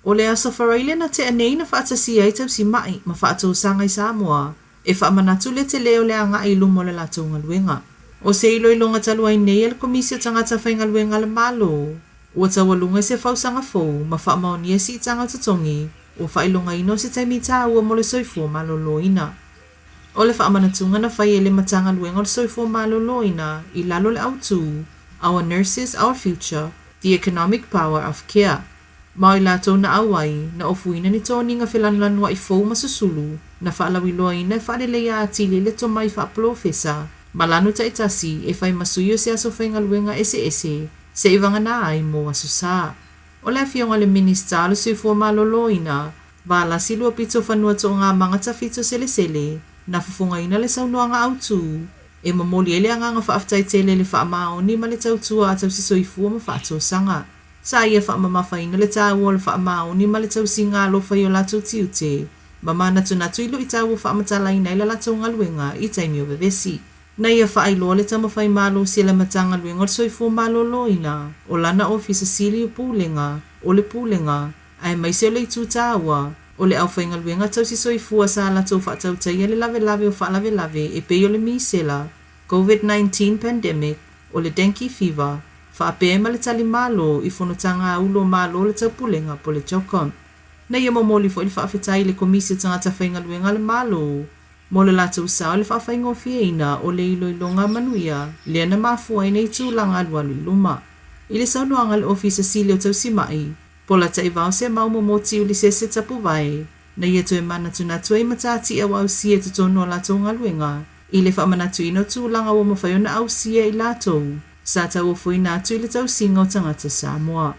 O le Aso Faraile na tea nei na faatasia ai tausima'i ma faatosaga i Samoa e faamanatu le tele o le agai i luma o le latou galuega. O se iloiloga talu ai nei a le Komisi o Tagata Faigaluega a le Malo, ua taualuga i se fausaga fou ma faamaonia siitaga o totogi ua faailogaina o se taimi taua mo le soifua maloloina. O le faamanatuga na fai e le Matagaluega o le Soifua Maloloina i lalo o le autu Our Nurses, Our Future, The Economic Power of Care. Ma o i latou na auai, na ofuina ni toniga felanulanua'i fou ma susulu na faalauiloaina e faaleleia atili ai le tomai faapolofesa ma lanu taitasi e fai ma sui o se aso faigaluega eseese se'i vagana ai mo Aso Sa. O le Afioga i le Minisita o le Soifua Maloloina, Valasi Luapito Fanuatoogamaga Tafito Selesele, na fofogaina le saunoaga autu e momoli ai le agaga faafetai tele i le faamaoni ma le tautua a tausisoifua ma faatosaga. Sa ia faamamafaina le taua o le faamaoni ma le tausiga alofa i o latou tiute ma manatunatu i luitau ua faamatalaina ai la latou galuega i taimi o vevesi. Na ia faailoa le taumafai malosi a le Matagaluega o le Soifua Maloloina, o lana Ofisa Sili o Pulega, o le Pulega, aemaise o le itu taua, o le aufaigaluega tausisoifua sa latou faatautaia le lavelave o faalavelave e pei o le misela, Covid-19 pandemic, o le dengue fever, faapea ai ma le tali malo i fonotaga a ulu o Malo o le Taupulega po o le CHOGM. Na ia momoli foi le faafetai i le Komisi o Tagata Faigaluega a le Malo mo le latou sao i le faafaigofieina o le iloiloga manuia lea na mafua ai nei tulaga alualu i luma. I le saunoaga a le Ofisa Sili o Tausima'i, Pola Taivao Semau Momoti Ulisese Tapuvae, na ia toe manatunatu ai matatia ua ausia i totonu o latou galuega i le faamanatuina o tulaga ua mafai ona ausia e i latou sa tauofoina atu i le tausiga o tagata Samoa.